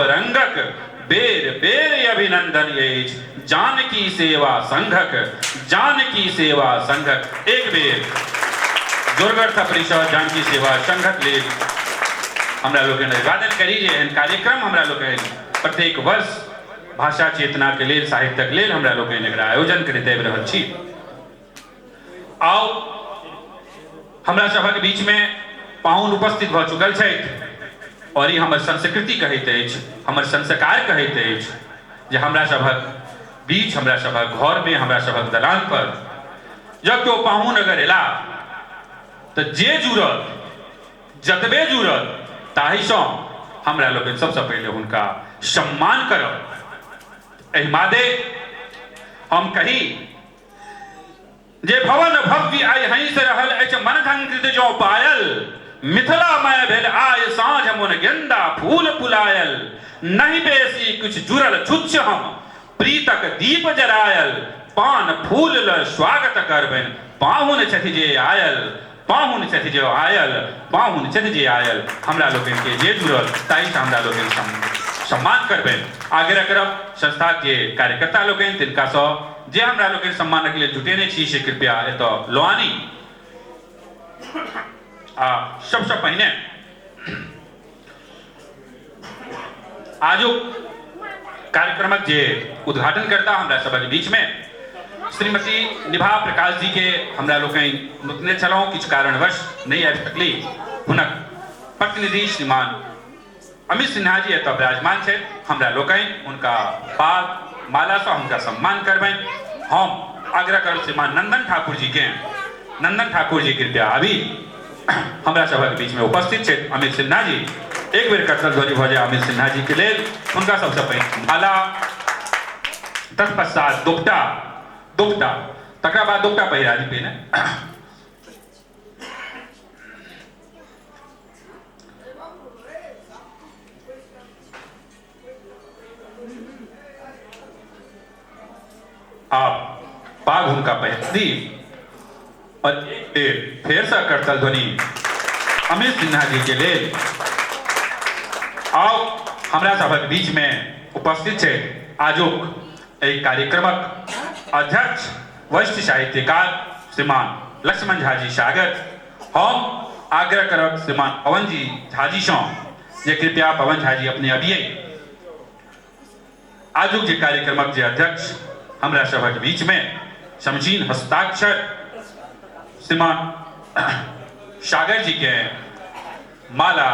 रंगक बेर बेर अभिनंदन अछि जानकी सेवा संघक, जानकी सेवा संघक। एक बेर जोरगर थपड़ीसँ जानकी सेवा संघक लेल हमरा लोकनि अभिवादन करी जे एहन कार्यक्रम हमरा लोकनि प्रत्येक वर्ष भाषा चेतना के लेल, साहित्यक लेल हमरा लोकनि एकरा आयोजन करैत आबि रहल छी। आउ हमरा सभक बीच में पाहुन उपस्थित भऽ चुकल छथि और ई हमर संस्कृति कहैत अछि, हमर संस्कार कहैत अछि जे हमरा सभक बीच, हमरा सभक घर में, हमरा सभक दलान पर जब केओ पाहुन अगर एला तऽ जे जुड़त, जतबे जुड़त, ताहिसँ हमरा लोकनि सबसँ पहिले हुनका सम्मान करब। एहि मादे हम कही जे भवन भव्य आइ हंसि रहल अछि मन झंकृत जँ पायल, मिथिलामय भेल आइ साँझ मोन गेंदा फूल फुलायल, नहि बेसी किछु जुड़ल छुच्छ हम प्रीतक दीप जरायल, पान फूल ल स्वागत करबनि पाहुन छथि जे आयल, पाहुन छथि जे आयल, पाहुन छथि जे आयल। हमरा लोकनि के जे जुड़ल ताहिसँ हमरा लोकनि सम्मान करबनि। आग्रह करब संस्थाक जे कार्यकर्ता लोकनि तिनकासँ जे हमरा लोकनि सम्मानक लेल जुटेने छी से कृपया एतऽ लऽ आनी। आ सबसँ पहिने आजुक कार्यक्रमक जे उद्घाटनकर्ता हमरा सभक बीचमे श्रीमती निभा प्रकाश जी के हमरा लोकनि नोतने छलहुँ, किछु कारणवश नहि आबि सकली। हुनक प्रतिनिधि श्रीमान अमित सिन्हा जी एतऽ विराजमान छथि। हमरा लोकनि हुनका पाग मालासँ हुनका सम्मान करबनि। हम आग्रह करब श्रीमान नंदन ठाकुर जी के, नंदन ठाकुर जी कृपया आबी। हमरा सभक बीच में उपस्थित छथि अमित सिन्हा जी। एक बेर करतल ध्वनि भऽ जाय अमित सिन्हा जी के लेल। हुनका सबसँ पहिने माला, तत्पश्चात दोपटा, दोपटा, तकरा बाद दोपटा पहिरा दी पहिने। आब पाग हुनका पहिरा दी और एक बेर फेरसँ करतल ध्वनि अमित सिन्हा जी के लेल। आउ हमरा सभक बीच में उपस्थित छै आजुक एहि कार्यक्रमक अध्यक्ष वरिष्ठ साहित्यकार श्रीमान लक्ष्मण झा जी सागर। हम आग्रह करब श्रीमान पवन जी झा जी सँ जे कृपया पवन झा जी अपने अबियै। आजुक जे कार्यक्रमक जे अध्यक्ष हमरा सभक बीच में समचीन हस्ताक्षर श्रीमान सागर जी के माला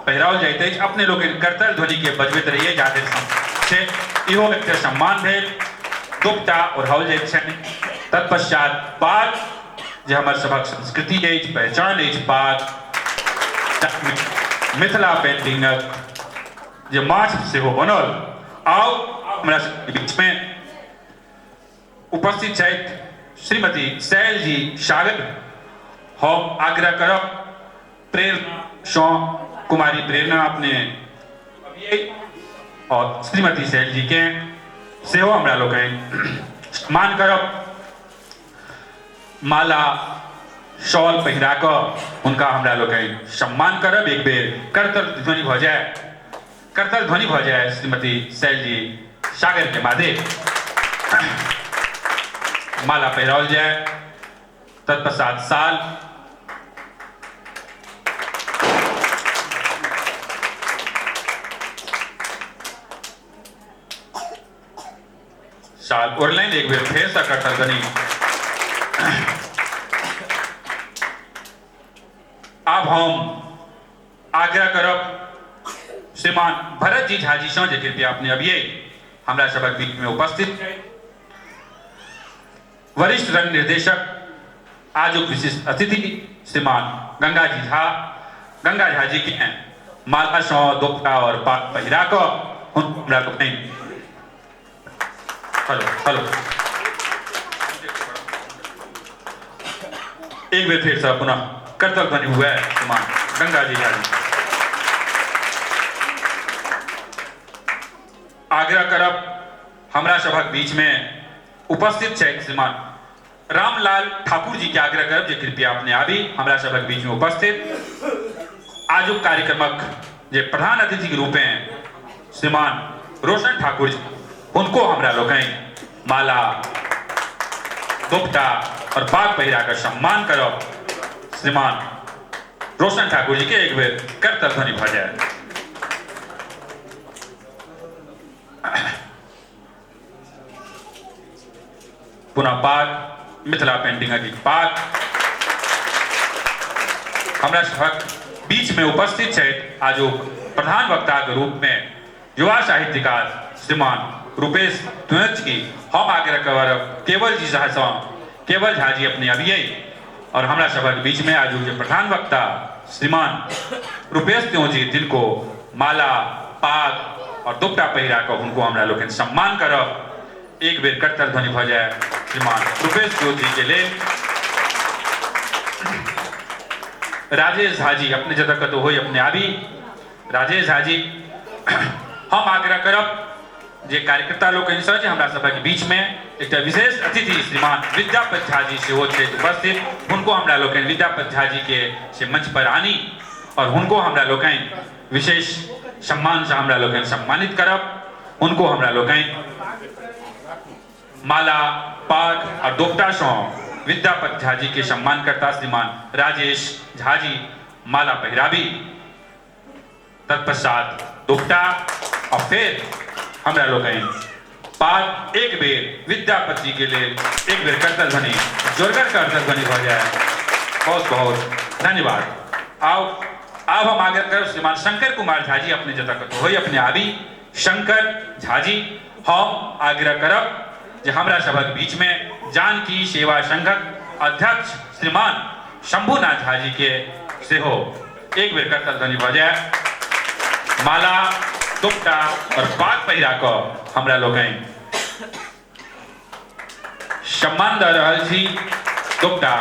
पहिराओल जाइत अछि। अपने लोकनि करतल ध्वनि के बजबैत रहियै जाधरि छै, इहो एकटा सम्मान भेल। दोपटा ओढ़ाओल जाइत छनि, तत्पश्चात पाग जे हमर सभक संस्कृति अछि, पहचान अछि पाग, मिथिला पेंटिंगक जे माछ सेहो बनल। आउ हमरा सबके बीचमे उपस्थित छथि श्रीमती शैल जी सागर। हम आग्रह करब प्रेरणा कुमारी प्रेरणा अपने और श्रीमती शैल जी के सेहो हमरा लोकनि सम्मान करब। माला शॉल पहिरा कऽ हुनका हमरा लोकनि सम्मान करब। एक बेर करतल ध्वनि भऽ जाय, करतल ध्वनि भऽ जाय श्रीमती शैल जी सागर के मादे। माला पहिराओल जाय, तत्पश्चात साल। साल ओढ़लनि। एक बेर फेरसँ करतल ध्वनि। आब हम आग्रह करब श्रीमान भरत जी झा जी सँ जे कृपया अपने अबियै। हमरा सभक बीच में उपस्थित वरिष्ठ रंग निर्देशक आजुक विशिष्ट अतिथि श्रीमान गंगा जी झा, गंगा झा जी के माला सँ दोपटा और पाग पहिरा कऽ हमरा लोकनि हेलो हेलो एक बेर फेर से पुनः करतल ध्वनि हुए श्रीमान गंगा जी झा जी। आग्रह करब हमरा सभक बीच में उपस्थित छथि श्रीमान रामलाल ठाकुर जी के आग्रह करब जे कृपया अपने आबी। हमरा सभक बीच में उपस्थित आजुक कार्यक्रमक जे प्रधान अतिथि के रूप में श्रीमान रोशन ठाकुर जी, हुनको हमरा लोकनि माला, दोपटा और पाग पहिरा कऽ सम्मान करब। श्रीमान रोशन ठाकुर जी के एक बेर करतल ध्वनि भऽ जाय। पुनः पाग, मिथिला पेंटिंगक एक पाग। हमरा सभक बीच में उपस्थित छथि आजुक प्रधान वक्ता के रूप में युवा साहित्यकार श्रीमान रूपेश तुनच जी। हम आग्रह करब केवल जी झा सँ, केवल झा जी अपने अबियै और हमरा सभक बीच में आजुक जे प्रधान वक्ता श्रीमान रूपेश त्यों जी, तिनको माला, पाग और दुपट्टा पहिरा कऽ हुनको हमरा लोकनि सम्मान करब। एक बेर करतल ध्वनि भऽ जाय श्रीमान रूपेश त्यों जी के लेल। राजेश झा जी अपने जतऽ कतहु होइ अपने आबी। राजेश झा जी, हम आग्रह करब जे कार्यकर्ता लोकनिसँ जे हमरा सभक बीचमे एकटा विशेष अतिथि श्रीमान विद्यापति झा जी सेहो छथि उपस्थित, हुनको हमरा लोकनि विद्यापति झा जी के से मंच पर आनी और हुनको हमरा लोकनि विशेष सम्मानसँ हमरा लोकनि सम्मानित करब। हुनको हमरा लोकनि माला, पाग और दोपटासँ विद्यापति झा जी के सम्मान करता श्रीमान राजेश झा जी माला पहिराबी, तत्पश्चात दोपटा और फिर हमरा लोकनि पाग। एक बेर विद्यापति जी के लेल एक बेर करतल ध्वनि, जोरगर करतल ध्वनि भऽ जाय। बहुत बहुत धन्यवाद। आउ आब हम आग्रह करब श्रीमान शंकर कुमार झा जी अपने जतऽ कतहु होइ अपने आबी। शंकर झा जी, हम आग्रह करब जे हमरा सभक बीच में जानकी सेवा संघक अध्यक्ष श्रीमान शंभुनाथ झा जी के सेहो एक बेर करतल ध्वनि भऽ जाय। माला, दुपट्टा और पाग पहिरा कऽ हमरा लोकनि सम्मान दऽ रहल छी। दुपट्टा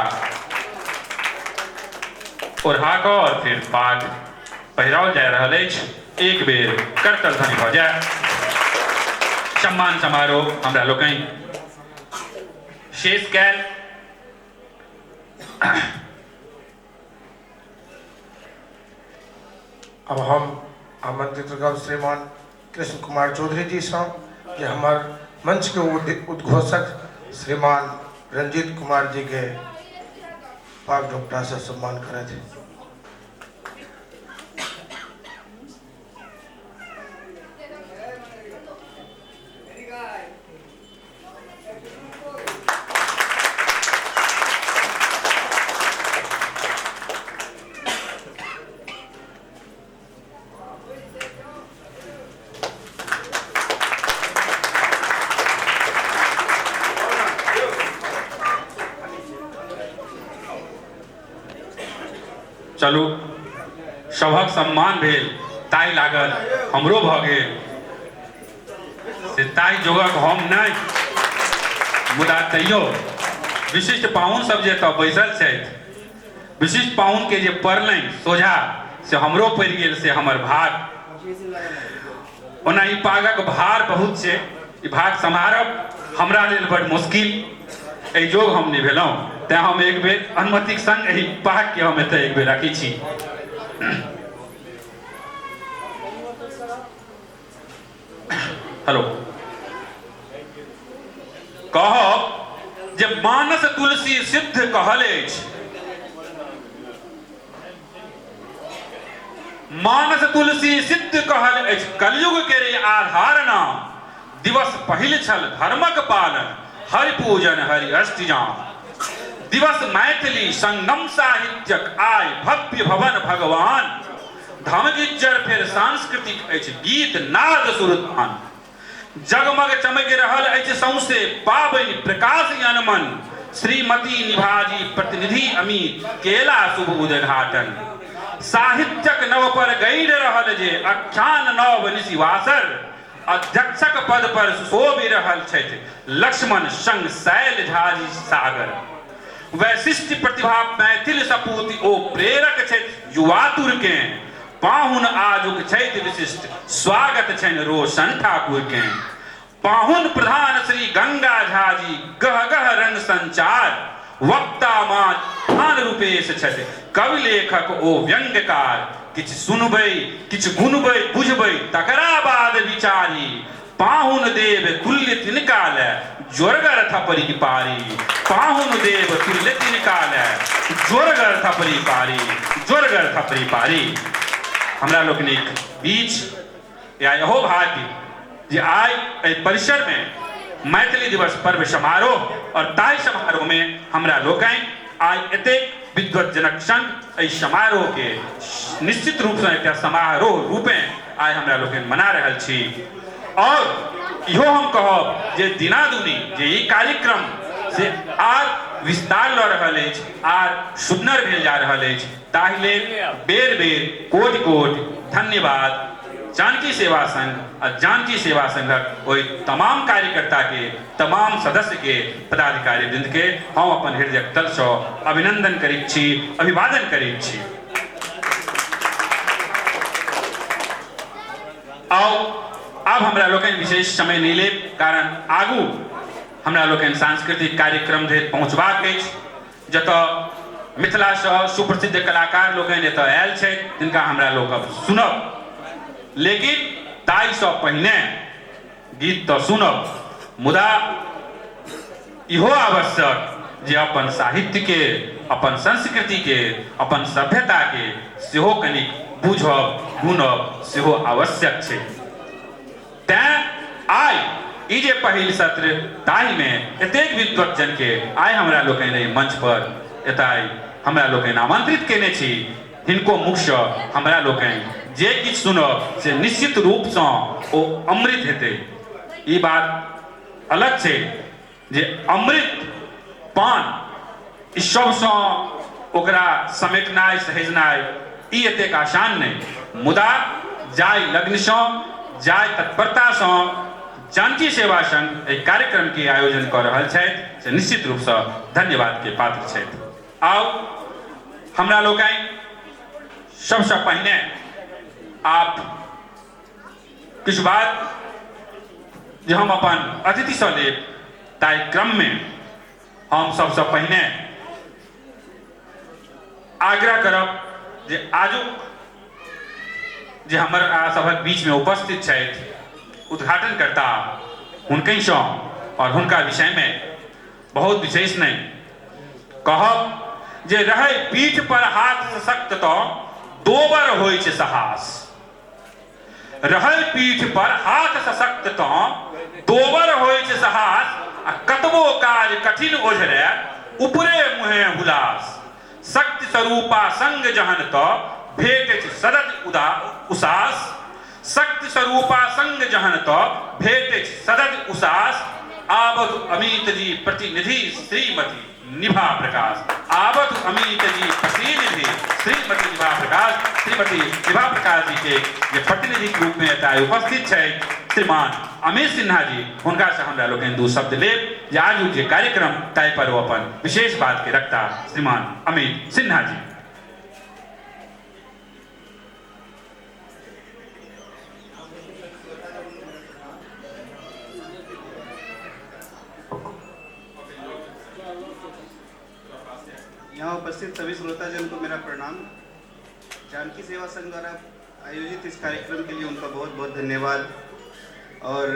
ओढ़ा कऽ और फिर पाग पहिराओल जा रहल अछि। एक बेर करतल ध्वनि भऽ जाय। सम्मान समारोह हमरा लोकनि शेष कयल। अब हम आमंत्रित करब श्रीमान कृष्ण कुमार चौधरी जी सँ जे हमर मंच के उद्घोषक श्रीमान रंजीत कुमार जी के पाग झोपटा से सम्मान करथि। चलू, सभक सम्मान भेल ताहि लागल हमरो भऽ गेल से ताहि जोगक हम नहि, मुदा तैयो विशिष्ट पाहुन सब जे एतऽ बैसल छथि, विशिष्ट पाहुन के जे पड़लनि सोझा से हमरो पड़ि गेल, से हमर भाग। ओना ई पागक भार बहुत छै, ई भाग सम्हारब हमरा लेल बड़ मुश्किल, एहि जोग हम नहि भेलहुँ, तेँ हम एक बेर अनुमतिक संग एहि पागके हम एतऽ एक बेर राखै छी। हेलो, कहब जे मानस तुलसी सिद्ध कहल अछि, मानस तुलसी सिद्ध कहल अछि, कलयुग के रे आधार नाम, दिवस पहिल छल धर्मक पालन, हरि पूजन हरि अष्टिजाम। दिवस मैथिली संगम साहित्यक आय भव्य भवन भगवान, धमगिज्जर फेर सांस्कृतिक अछि गीत नाद सुरतान। जगमग चमकि रहल अछि सौंसे पाबनि प्रकाश अनमन, श्रीमती निभाजी प्रतिनिधि अमित केला शुभ उद्घाटन। साहित्यक नव पर गैर रहल जे अख्यान नव निशिवासर, अध्यक्षक पद पर शोभि रहल छथि लक्ष्मण संग शैल झाजी सागर। वैशिष्ट्य प्रतिभा मैथिल सपूत ओ प्रेरक छथि युवातुर के, पाहुन आजुक छथि विशिष्ट स्वागत छनि रोशन ठाकुर के। पाहुन प्रधान श्री गंगा झा जी गह गह रंग संचार, वक्ता माँ रूपेश छथि कवि लेखक ओ व्यंग्यकार। किछु सुनबै किछु गुनबै बुझबै तकरा बाद विचारी। पाहुन देव तुल्य तिनका ले जोरगर थपरी पारी। पाहुन देव तुल्य तिनका ले जोरगर थपरी पारी, जोरगर थपरी पारी। हमरा लोकनिक बीच या इहो भाग्य जे आइ एहि परिसर में मैथिली दिवस पर्व समारोह और ताहि समारोह में हमरा लोकनि आइ एतेक विद्वज्जनक संग एहि समारोह के निश्चित रूप से एकटा समारोह रूपे आइ हमरा लोकनि मना रहल छी। और इहो हम कहब जे दिनादुनी जे ई कार्यक्रम से आर विस्तार लऽ रहल अछि, आर सुन्नर भेल जा रहल अछि, ताहि लेल बेर बेर कोटि कोटि धन्यवाद जानकी सेवा संघ आ जानकी सेवा संघक ओहि तमाम कार्यकर्ता के, तमाम सदस्य के, पदाधिकारी वृंद के हम अपन हृदयक तल सँ अभिनंदन करैत छी, अभिवादन करैत छी। आउ आब हमरा लोकनि विशेष समय नहि लेब, कारण आगू हमरा लोकनि सांस्कृतिक कार्यक्रम धरि पहुँचबाक अछि, जतऽ मिथिलासँ सुप्रसिद्ध कलाकार लोकनि एतऽ आयल छथि तिनका हमरा लोक अब सुनब। लेकिन ताहिसँ पहिने गीत तऽ सुनब, मुदा इहो आवश्यक जे अपन साहित्यके, अपन संस्कृतिके, अपन सभ्यताके सेहो कनिक बुझब गुनब सेहो आवश्यक छै। तैं आइ ई जे पहिल सत्र ताहिमे एतेक विद्वज्जनके आइ हमरा लोकनि एहि मंच पर एतय हमरा लोकनि आमंत्रित केने छी, हिनको मुखसँ हमरा लोकनि जे किछु सुनब से निश्चित रूपसँ ओ अमृत हेतै। ई बात अलग छै जे अमृत पान ई सबसँ ओकरा समेटनाइ सहेजनाइ ई एतेक आसान नहि, मुदा जाहि लग्नसँ जाहि तत्परतासँ जानकी सेवा संघ एहि कार्यक्रमके आयोजन कऽ रहल छथि से निश्चित रूपसँ धन्यवादके पात्र छथि। आउ हमरा लोकनि सबसँ पहिने आप किछु बात जे हम अपन अतिथिसँ लेब, ताहि क्रममे हम सबसँ पहिने आग्रह करब जे आजुक जे हमर सभक बीचमे उपस्थित छथि उद्घाटनकर्ता, हुनकहिसँ और हुनका विषयमे बहुत विशेष नहि कहब जे रहै पीठ पर हाथ सशक्त तऽ दोबर होइ छै साहस। रहल पीठ पर हाथ सशक्त तँ दोबर होइ छै साहस, आ कतबो काज कठिन ओझरे उपरे मुहे हुलास। शक्ति स्वरूपा संग जहन त भेटै छै सदति उदा उसास। शक्ति स्वरूपा संग जहन त भेटै छै सदति उसास। आबथु अमित जी प्रतिनिधि श्रीमती निभा प्रकाश। आबथु अमित जी प्रतिनिधि श्रीमती निभा प्रकाश। श्रीमती निभा प्रकाश जी के जे प्रतिनिधि के रूप में एतय उपस्थित छथि श्रीमान अमित सिन्हा जी, हुनका से हमरा लोकनि दू शब्द लेब जे आजुक जे कार्यक्रम ताहि पर ओ अपन विशेष बात के रखता श्रीमान अमित सिन्हा जी। यहाँ उपस्थित सभी श्रोताजन को मेरा प्रणाम। जानकी सेवा संघ द्वारा आयोजित इस कार्यक्रम के लिए उनका बहुत बहुत धन्यवाद। और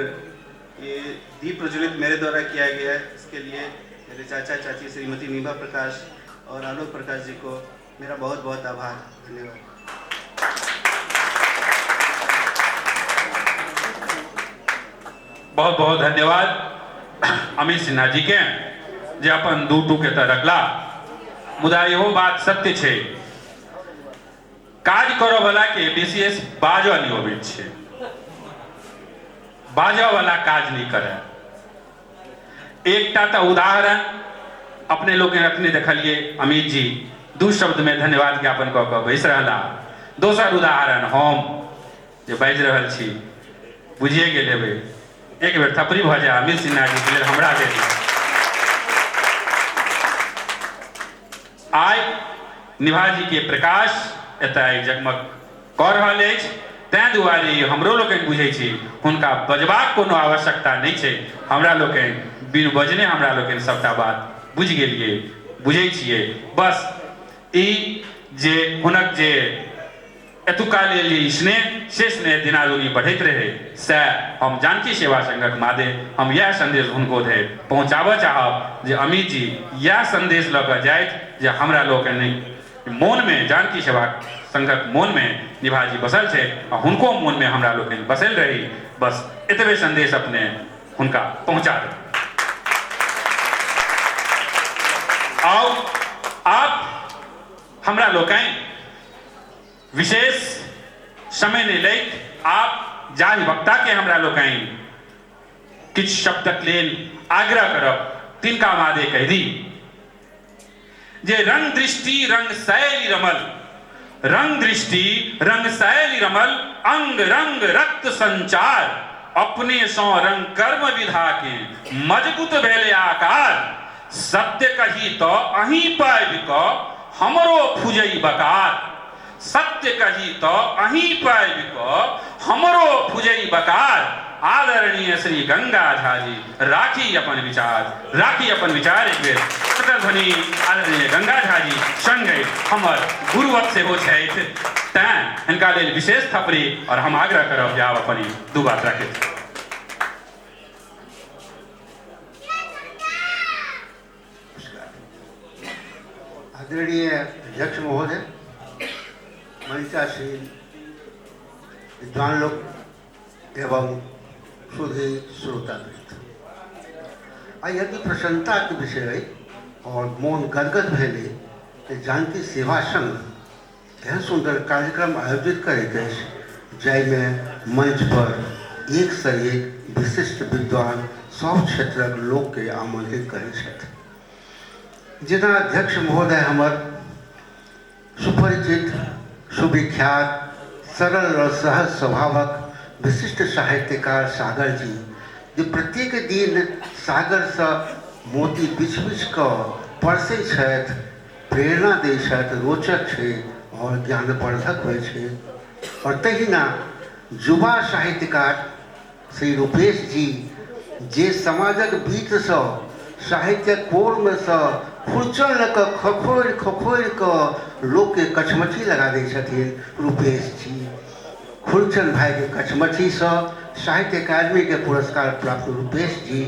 ये दीप प्रज्वलित मेरे द्वारा किया गया है, इसके लिए मेरे चाचा चाची श्रीमती निभा प्रकाश और आलोक प्रकाश जी को मेरा बहुत बहुत आभार, धन्यवाद। बहुत बहुत धन्यवाद अमित सिन्हा जी के जे अपन दू टूक एतऽ रखला। मुदा इहो बात सत्य छै, काज करऽ वाला के विशेष बाजऽ नहि अबैत छै, बाजऽ वाला काज नहि करे। एकटा तऽ उदाहरण अपने लोग अखने देखलिए, अमित जी दू शब्द में धन्यवाद ज्ञापन कऽ कऽ बैस रहला। दोसर उदाहरण हम जे बाजि रहल छी, बुझिए गेल हेबै, एक बेर थपड़ी भऽ जाय अमित सिन्हा जी के लेल, हमरा लेल। आइ निभा जी के प्रकाश एतय जगमग कऽ रहल अछि, तैं दुआरे हमरो लोकनि बुझै छी हुनका बजबाक कोनो आवश्यकता नहि छै। हमरा लोकनि बिनु बजने हमरा लोकनि सबटा बात बुझि गेलियै, बुझै छियै। बस ई जे हुनक जे एतुका लेल जे स्नेह से स्नेह दिनादुनी बढ़ैत रहै, सएह हम जानकी सेवा संघक मादे हम इएह संदेश हुनको धरि पहुँचाबऽ चाहब जे अमित जी इएह संदेश लऽ कऽ जाथि जे हमरा लोकनिक मोनमे जानकी सेवा संघक मोनमे निभाजी बसल छथि आ हुनको मोनमे हमरा लोकनि बसल रही। बस एतबे संदेश अपने हुनका पहुँचा देब। आउ आब हमरा लोकनि विशेष समय नहि लैत आब जाहि वक्ताके हमरा लोकनि किछु शब्दक लेल आग्रह करब तिनका मादे कहि दी जे रंग दृष्टि रंग शैली रमल, रंग दृष्टि रंग शैली रमल, अंग रंग रक्त संचार, अपने सँ रंग कर्म विधा के मजबूत भेल आकार, सत्य कही तऽ अहीं पाबि कऽ हमरो फुजै बकार, सत्य कही तऽ अहीं पाबि कऽ हमरो फुजै बकार। आदरणीय श्री गंगा झा जी राखी अपन विचार, राखी अपन विचार। एक बेर करतल ध्वनि आदरणीय गंगा झा जी संगे हमर गुरुवत सेहो छथि, तैं हिनका लेल विशेष थपड़ी और हम आग्रह करब जे आब अपन ई दू बात राखथि। आदरणीय अध्यक्ष महोदय, मंचासीन विद्वान लोग एवं सुधी श्रोतावृंद, आइ अति प्रसन्नता के विषय अइ और मोन गदगद भेल जे जानकी सेवा संघ एहन सुन्दर कार्यक्रम आयोजित करैत अछि जाहिमे मंच पर एक सँ एक विशिष्ट विद्वान सब क्षेत्रक लोकके आमंत्रित करैत छथि। जेना अध्यक्ष महोदय हमर सुपरिचित, सुविख्यात, सरल और सहज स्वभावक विशिष्ट साहित्यकार सागर जी, जे प्रत्येक दिन सागरसँ मोती बिछ बिछ कऽ परसै छथि, प्रेरणा दै छथि, रोचक छै आओर ज्ञानवर्धक होइ छै। आओर तहिना युवा साहित्यकार श्री रूपेश जी, जे समाजक बीचसँ साहित्यक कोरमे सँ खुरचन लऽ कऽ खखोरि खखोरि कऽ लोकके कछमछी लगा दै छथिन। रूपेश जी खुरचन भाइके कछमछीसँ साहित्य अकादमीके पुरस्कार प्राप्त रूपेश जी,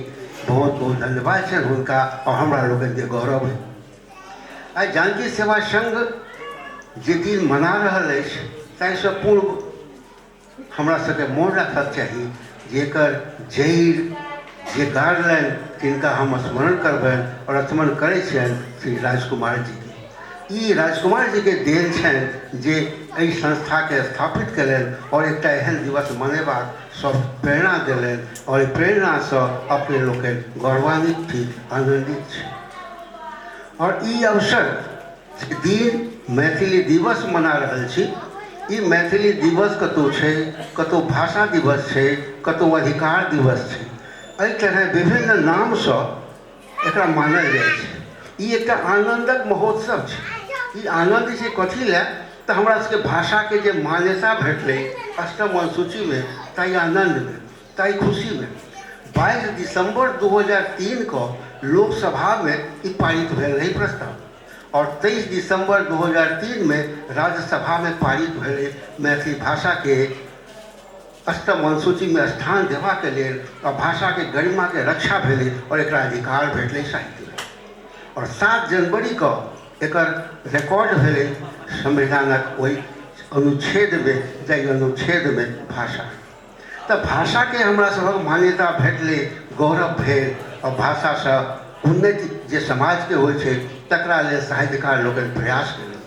बहुत बहुत धन्यवाद छनि हुनका आओर हमरा लोकनिके गौरव है। आइ जानकी सेवा संघ जे दिन मना रहल अछि ताहिसँ पूर्व हमरा सबके मोन राखक चाही जे एकर जड़ि जे गाड़लनि तिनका हम स्मरण करबनि आओर स्मरण करै छियनि श्री राजकुमार जीके। ई राजकुमार जीके देन छनि जे एहि संस्थाके स्थापित कयलनि आओर एकटा एहन दिवस मनेबाक सब प्रेरणा देलनि आओर एहि प्रेरणासँ अपने लोकनि गौरवान्वित छी, आनन्दित छी। आओर ई अवसर दिन मैथिली दिवस मना रहल छी, ई मैथिली दिवस कतहु छै, कतहु भाषा दिवस छै, कतहु अधिकार दिवस छै, एहि तरहे विभिन्न नामसँ एकरा मानल जाइ छै। ई एकटा आनन्दक महोत्सव छै। ई आनन्द छै कथी लए तऽ हमरा सबके भाषाके जे मान्यता भेटलै अष्टम अनुसूचीमे, ताहि आनन्दमे, ताहि खुशीमे 22 दिसंबर 2003 को लोकसभा में ई पारित भेल रही प्रस्ताव और 23 दिसंबर 2003 में राज्यसभा में पारित भेल मैथिली भाषा के अष्टम अनुसूची में स्थान देवा के लेल और भाषा के गरिमा के रक्षा भेलै और एकरा अधिकार भेटलै साहित्य में। और 7 जनवरी को एकर रिकॉर्ड भेलै संविधानक ओहि अनुच्छेद में, जाहि अनुच्छेद में भाषा तऽ भाषाके हमरा सभक मान्यता भेटलै, गौरव भेल और भाषासँ उन्नति जे समाजके होइ छै तकरा लेल साहित्यकार लोकनि प्रयास केलनि।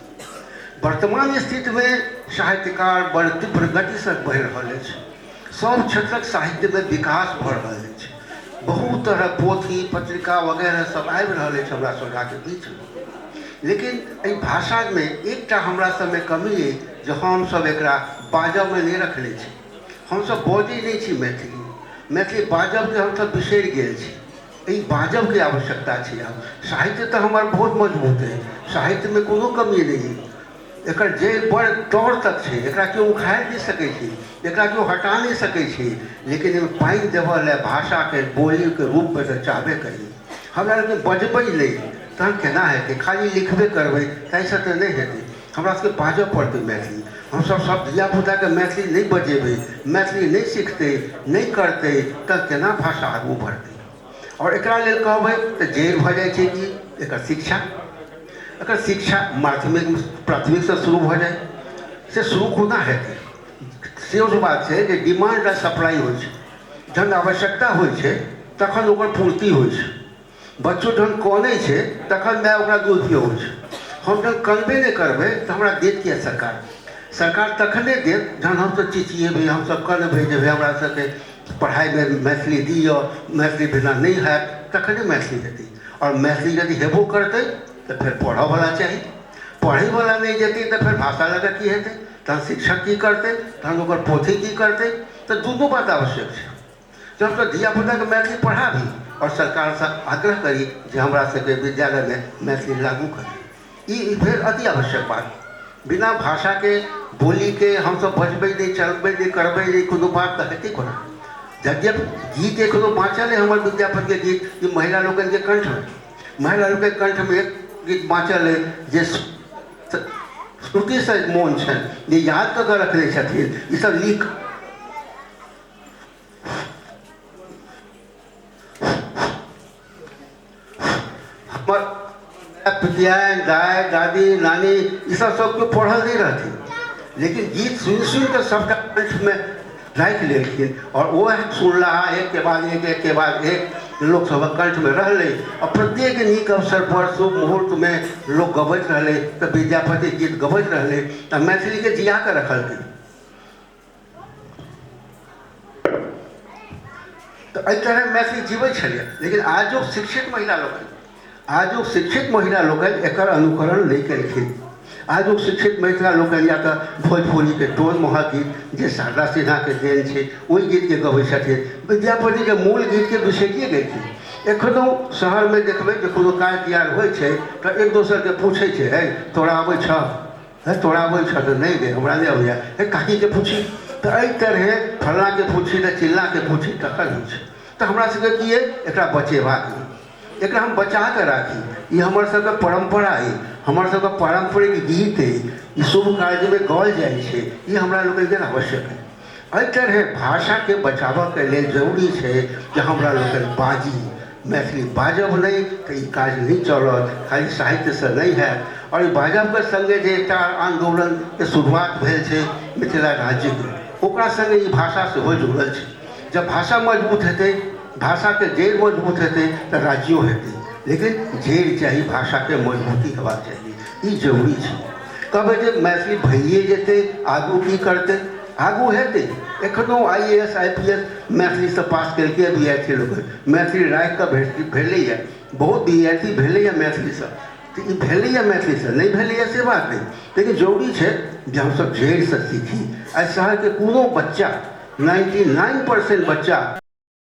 वर्तमान स्थितिमे साहित्यकार बड़ तीव्र गतिसँ बढ़ि रहल अछि, सब क्षेत्रक साहित्यमे विकास भऽ रहल अछि, बहुत तरहक पोथी पत्रिका वगैरह सब आबि रहल अछि हमरा सोझाके बीचमे। लेकिन एहि भाषामे एकटा हमरा सबमे कमी अइ जे हमसब एकरा बाजऽमे नहि रखने छी, हमसब बजै नहि छी मैथिली, मैथिली बाजबके हमसब बिसरि गेल छी। एहि बाजबके आवश्यकता छै। आब साहित्य तऽ हमर बहुत मजबूत अइ, साहित्यमे कोनो कमी नहि अइ, एकर जड़ि बड़ तर तक छै, एकरा केओ उखाड़ि नहि सकै छै, एकरा केओ हटा नहि सकै छै, लेकिन एहिमे पानि देबऽ लए भाषाके बोलीके रूपमे तऽ चाहबे करी। हमरा लोकनि बजबै नहि तहन केना हेतै? खाली लिखबे करबै ताहिसँ तऽ नहि हेतै, हमरा सबके बाजऽ पड़तै मैथिली। हमसब सब धियापुताके मैथिली नहि बजेबै, मैथिली नहि सिखतै, नहि करतै, तऽ केना भाषा आगू बढ़तै? आओर एकरा लेल कहबै तऽ जड़ि भऽ जाइ छै कि एकर शिक्षा, एकर शिक्षा माध्यमिक प्राथमिकसँ शुरू भऽ जाइ, से शुरू कोना हेतै? सेहो बात छै जे डिमांड आ सप्लाई होइ छै। जहन आवश्यकता होइ छै तखन ओकर पूर्ति होइ छै। बच्चो जहन कनै छै तखन माय ओकरा दूध पियबै छै। हम जहन कनबे नहि करबै तऽ हमरा देत किया सरकार? सरकार तखने देत जहन हमसब चिचिएबै, हमसब कनबै जे भाइ हमरा सबके पढ़ाइमे मैथिली दिअ, मैथिली बिना नहि हैत, तखने मैथिली हेतै। आओर मैथिली यदि हेबो करतै तऽ फेर पढ़ऽवला चाही, पढ़ैवला नहि जेतै तऽ फेर भाषा लऽ कऽ की हेतै? तहन शिक्षक की करतै? तहन ओकर पोथी की करतै? तऽ दुनू बात आवश्यक छै। जब हमसब धियापुताके मैथिली पढ़ाबी आओर सरकारसँ आग्रह करी जे हमरा सबके विद्यालयमे मैथिली लागू करी, ई भेल अति आवश्यक बात। बिना भाषाके बोलीके हमसब बजबै नहि, चलबै नहि, करबै नहि, कोनो बात तऽ हेतै कोना? यद्यपि गीत एखनो बाँचल अइ, हमर विद्यापतिके गीत ई महिला लोकनिके कंठमे, महिला लोकनिके कंठमे एक गीत बाँचल अइ जे श्रुतिसँ मोन छनि, जे याद कऽ कऽ रखने छथिन, ईसब लिख हमर पितियाइन, दाइ, दादी, नानी ईसब सब केओ पढ़ल नहि रहथिन, लेकिन गीत सुनि सुनि कऽ सबटा कंठमे राखि लेलखिन आओर वएह सुनलाहा एक के बाद एक, एक के बाद एक लोक सबक कंठमे रहलै आओर प्रत्येक नीक अवसर पर शुभ मुहूर्तमे लोक गबैत रहलै, तऽ विद्यापति गीत गबैत रहलै, तऽ मैथिलीके जिया कऽ रखलकै। तऽ एहि तरहे मैथिली जीबै छलै। लेकिन आजुक शिक्षित महिला लोकनि, आजुक शिक्षित महिला लोकनि एकर अनुकरण नहि केलखिन। आजुक शिक्षित महिला लोकनि या तऽ भोजपुरीके टोन महक गीत जे शारदा सिन्हाके देन छै ओहि गीतके गबै छथिन, विद्यापतिके मूल गीतके बिसरिए गेलखिन। एखनो शहरमे देखबै जे कोनो काज तिहार होइ छै तऽ एक दोसरके पूछै छै, हे तोरा अबै छह? हे तोरा अबै छह? तऽ नहि गे, हमरा नहि अबैए। हे काकीके पूछी। तऽ एहि तरहे फल्लाँके पूछी तऽ चिल्लाँके पूछी तखन होइ छै। तऽ हमरा सबके की अइ, एकरा बचेबाक अइ, एकरा हम बचा कऽ राखी। ई हमर सबके परम्परा अइ, हमर सबके पारम्परिक गीत अइ, ई शुभ कार्यमे गाओल जाइ छै, ई हमरा लोकनिके आवश्यक अइ। एहि तरहे भाषाके बचाबऽके लेल जरूरी छै जे हमरा लोकनि बाजी, मैथिली बाजब नहि तऽ ई काज नहि चलत, खाली साहित्यसँ नहि हैत। आओर ई बाजबके सङ्गे जे एकटा आन्दोलनके शुरुआत भेल छै मिथिला राज्यके, ओकरा सङ्गे ई भाषा सेहो जुड़ल छै। जब भाषा मजबूत हेतै, भाषाके जड़ि मजबूत हेतै तऽ राज्यो हेतै, लेकिन जड़ि चाही, भाषाके मजबूती हेबाक चाही, ई जरूरी छै। कहबै जे मैथिली भइए जेतै, आगू की करतै? आगू हेतै। एखनो IAS IPS मैथिलीसँ पास केलकै विद्यार्थी लोकनि, मैथिली राखि कऽ भेलैए, बहुत विद्यार्थी भेलैए मैथिलीसँ, तऽ ई भेलैए मैथिलीसँ, नहि भेलैए से बात नहि, लेकिन जरूरी छै जे हमसब जड़िसँ सीखी। आइ शहरके कोनो बच्चा 99% बच्चा